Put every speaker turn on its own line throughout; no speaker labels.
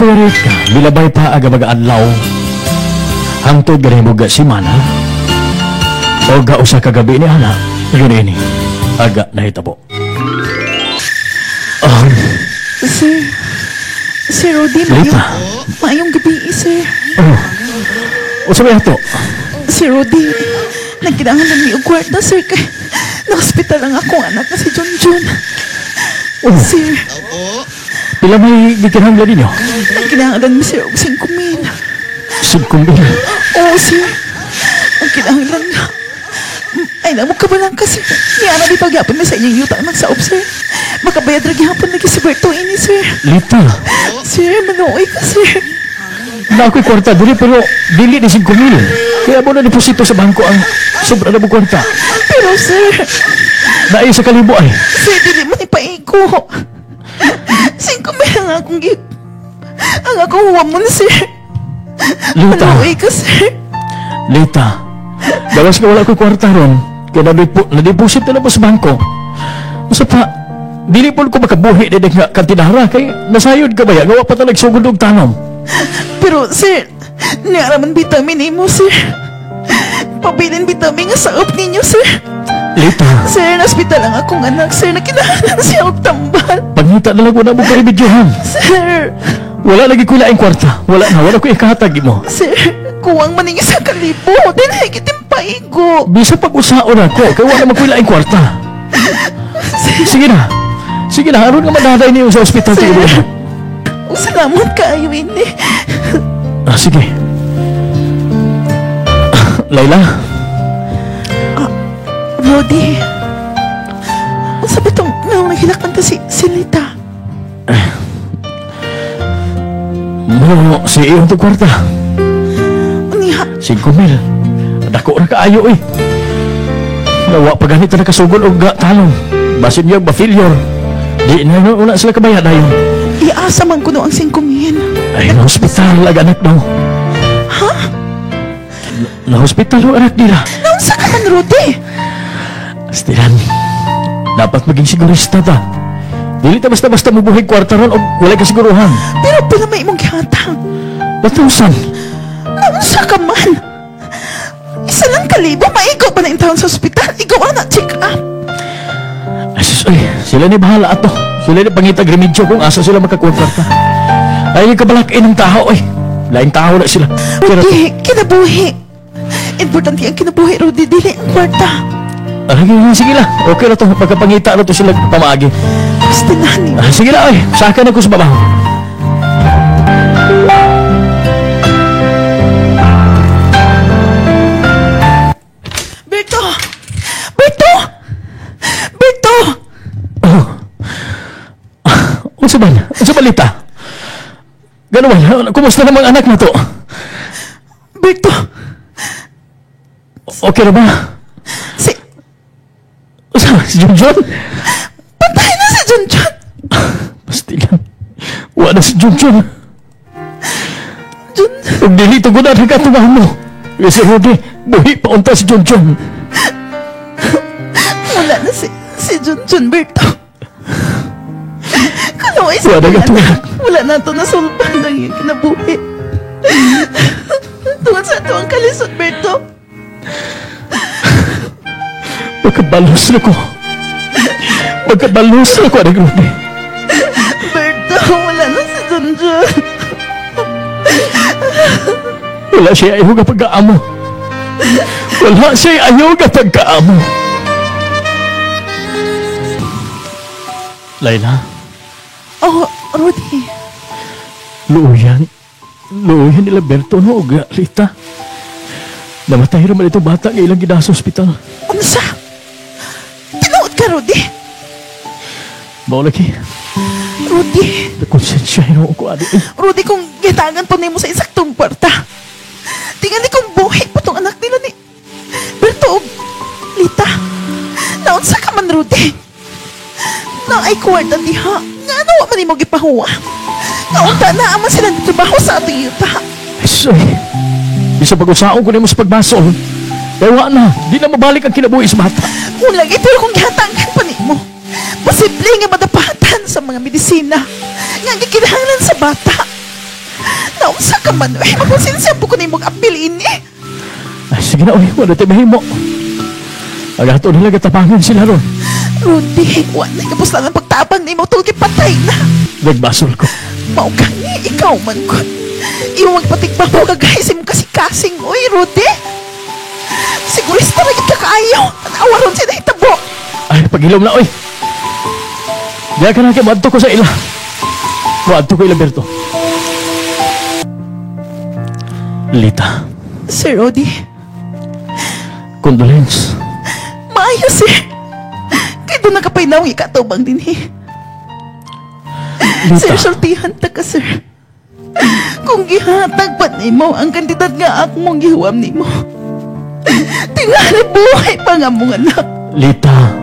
Kuya Rick, milabay pa aga mag-adlaw. Hangtod gani mo ga simana. O ga usa ka gabi ni ana. Yun ini. Aga nahitabo.
Sir, Sir Rudy,
Lita.
Maayong gabi, sir.
Oh. Unsa may ato?
Sir Rudy, nagkinahanglan mi og kwarta, sir, kay na-hospital ang akong anak na si John John.
Oh.
Sir,
Pila may gikinahanglan ninyo?
Nagkinahanglan mi, sir, og 5,000.
5,000.
Oo, sir. Nagkinahanglan nga. Ay, namo ka ba lang kasi? Niya na di pagyapon mi sa inyong yuta nagsaob, sir. Makabayad ra gihapon lagi si Berto ini, sir.
Lita,
Sir, manuoy ka, sir.
Na ako'y kwarta diri pero dili ni 5,000. Kaya mo na deposito sa bangko ang sobra na mo kwarta.
Pero, sir,
Naay sa kalibo ay.
Sir, dili man ipaigo. 5,000 ang akong ang akong huwamon, sir.
Lita.
Manuoy ka, sir.
Lita, gawas nga wala ko'y kwarta ron. Kaya na-deposit na po sa bangko. Usa pa, dili po ko makabuhi na nga kantinara kay nasayod ka ba ya? Gawa pa talag sugod og tanom.
Pero, sir, niya raman vitamin imo, sir. Pabilin vitamin nga saop ninyo, sir.
Lita,
Sir, na-hospital ang akong anak, sir. Nakinahanglan siya og tambal.
Pangita na lang wala mo karibidyohan.
Sir,
Wala lagi ko laing kwarta. Wala na, wala ko ikahatag mo.
Sir, kuwang maning 1,000. Dili kitim paigo.
Bisa pag-usaon ako, kay wala man ko laing kwarta. Sige na. Sige na, aron nga madaday niyo sa ospital.
Sir.
Sige.
Salamat kaayo ini.
Ah, sige. Layla,
Rudy. Unsa ba itong nang naghilakan ta si Lita?
Mo si iyong to kwarta.
Unya,
5,000. Dako ra kaayo eh. Nawa pa ganito nakasugod og talong. Basin niya ba failure. Di na na una sila kabaya dayon.
Iasa man kuno ang 5,000.
Ay, na hospital ag anak daw.
Ha?
Na hospital ang anak nila.
Naunsa ka man, Rudy?
Astilan, dapat maging sigurista ta. Dili ta basta-basta mubuhig kwarta ron og walay kasiguruhan.
Pero pila may imong gihatag?
Batusan.
Naunsa ka man? 1,000, maigo pa na in taon sa ospital. Ikaw ana, check up.
Ay, sus, ay, sila ni bahala ato. Sila ni pangitag remedyo kung asa sila makakuha kwarta. Ay, kabalakin ng tao, ay. Laing tao na sila. Pero,
Rudy, kinabuhi. Importante ang kinabuhi, Rudy. Dili ang kwarta.
Ay, sige lang. Okay na to. Pagkapangita na to sila pamaagi.
Basta na ni.
Ah, sige lang, ay. Saka na ko sa babaw.
Berto! Berto! Berto!
Oh. Unsa ba? Unsa balita? Gano ba? Kumusta namang anak na to?
Berto!
Okay na ba?
Si...
Unsa? Si Junjun?
Patay na si Junjun!
Pastilan. Wala si Junjun.
Jun...
Ug dili tugunan ang katubahan mo. Si Rudy, buhi pa unta si Junjun.
Wala na si Junjun, Berto. Kalaway sa
Wala na
anak. Wala na ito nasulpan ng iyong kinabuhi. Tungod sa ito ang kalisod, Berto.
Pagkabalos na ko. Pagkabalos na ko, anak Rudy.
Berto, wala na si Junjun.
Wala siya ayaw nga pagkaamo. Wala siya ayaw nga pagkaamo. Layla.
Oh, Rudy.
Luuyan. Luuyan nila Berto no, og Rita. Namatay raman itong bata nga ilang gidala sa ospital.
Unsa? Tinuod ka, Rudy?
Mao lagi.
Rudy.
Nakonsensya hinuo ko, adi.
Rudy, kung gitangan po nimo sa isaktong kwarta, tingali kung buhi pa tong anak nila ni Berto og Lita. Naunsa ka man, Rudy? Na ay kwarta diha. Nga ano wa man nimo gipahuwa? Nga unta na ama sila trabaho sa atong yuta.
Ay, sorry. Bisa pag-usaon ko nimo sa pagbasol. Kaya wa na, di na mabalik ang kinabuhi sa bata.
Kung lagi, pero kung gihatangan pa nimo, posible nga madapatan sa mga medisina nga gikinahanglan sa bata. Naunsa ka man, uy. Maponsensya po ko na imong apil ini.
Ay, sige na, uy. Wala tayo mahimo. Agato nila gatapangan sila ron.
Rudy, wala kapos lang ang pagtabang ni mo. Tulgi patay na.
Nagbasol ko.
Mao gani, ikaw man ko. Imo magpatigba mo kagay sa imong kasing-kasing. Uy, Rudy. Sigurista na gid ka kaayo. Tanawa ron siya nahitabo.
Ay, pagilom na, uy. Diya ka na kay moadto ko sa ila. Moadto ko ila, Berto. Lita.
Sir Rudy.
Condolence.
Maayo, sir. Kay doon nakapainaw ang ikatubang din, eh.
Lita.
Sir, sultihan ta ka, sir. Kung gihatag pa nimo ang kantidad nga akmong gihuam nimo. Tingali buhay pa nga mong anak.
Lita.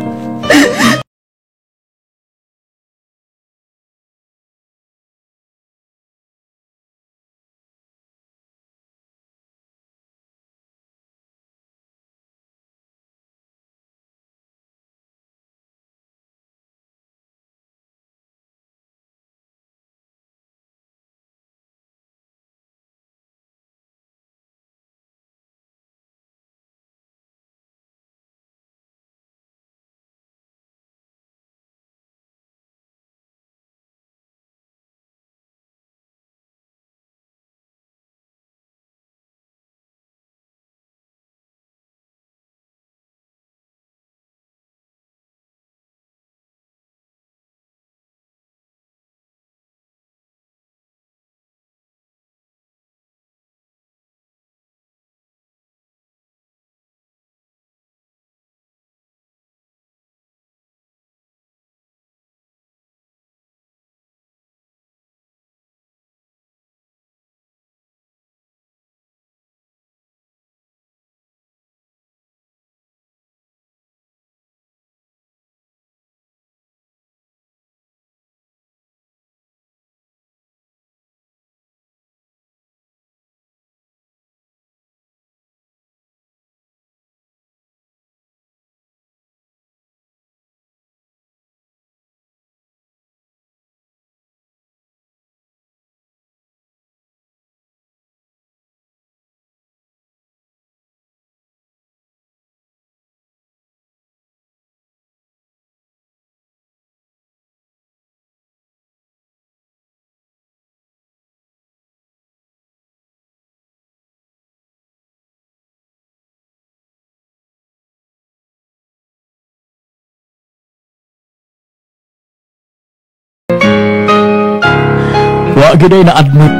Wa gyud ay na-admit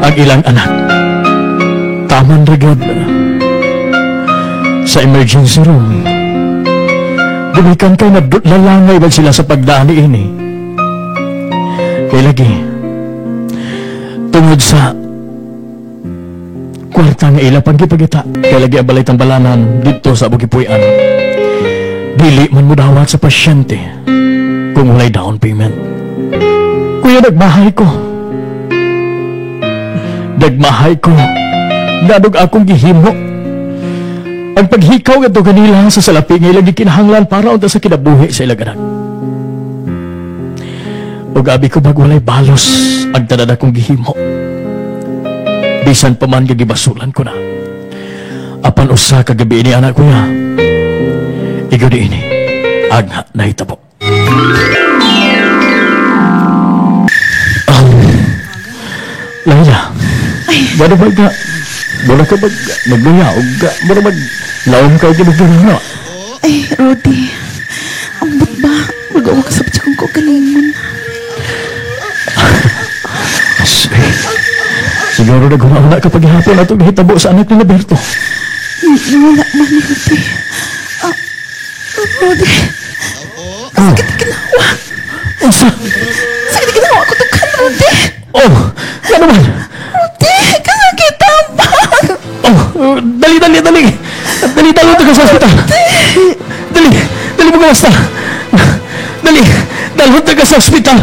ang ilang anak. Taman ra gyud sa emergency room. Gumikan kay lalangay ba sila sa pagdaan niini. Kay lagi tungod sa kwarta nga ila panggipagita. Kay lagi ang balay tambalanan didto sa Bugipuy-an. Dili man modawat sa pasyente kung walay down payment. Kuya, nagmahay ko. Nagmahay ko. Ngadog akong gihimo. Ang paghikaw ngadto kanila sa salapi nga ilang gikinahanglan para unta sa kinabuhi sa ilang anak. Ug abi ko bag walay balos ang tanan akong gihimo. Bisan pa man gibasulan ko na. Apan usa ka gabi ni anak kuya. Igo di ini ang nahitabo. Laila, wala ba ka? Wala ka mag magluya o wala mag laom ka o ginugin na?
Ay, Rudy, ambot ba? Magawa ka sa kong kagalingon.
Siguro naghunauna ka paghihapon atong nahitabo sa anak ni Roberto.
Wala man, Rudy. Rudy, sakit ginawa.
Unsa?
Sakit ginawa ko tukan, Rudy.
Oh, ano man?
Rudy, kasakit ang bag.
Oh, dali, dali, dali. Dali, dali ito ka sa ospital. Dali, dali mo basta. Dali, dali ito ka sa ospital.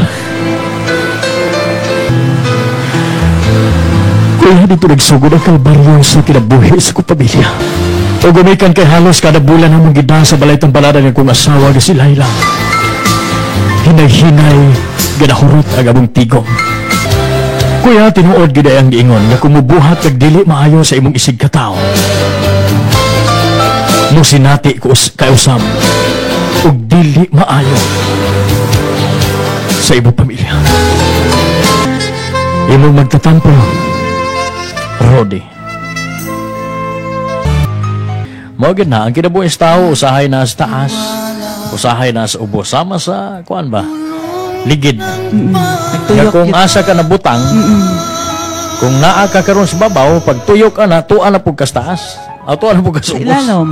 Kuya, dito nagsugod ang kalbaryo sa kinabuhi sa kong pamilya. O gumikan kay halos kada bulan ang gida sa balay tambaladan ng kong asawa nga si Laila. Hinay-hinay, ganahurot ang among tigom. Kuya, tinuod gid ang giingon nga kung mubuhat kag dili maayo sa imong isig katawo, musinati ko kausab ug dili maayo sa imong pamilya. Imong magtatampo, Rodi. Mao gid na ang kinabuhi sa tao, usahay na sa taas, usahay na sa ubos, sama sa kuan ba? Ligid. Nga
Nagtuyok
kung
yun.
Asa ka nabutang, kung naa ka karon sa babaw, pag tuyok ka na, tuwa na pud ka sa taas. Ah, tuwa na pud ka sa
Sa
ubos.
ilalom.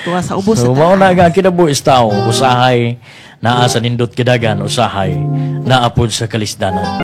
Tuwa sa ubos.
So,
Sa
mao na
taas.
nga ang kinabuhi sa tao, usahay naa sa nindot kidagan, usahay naa pud sa kalisdanan.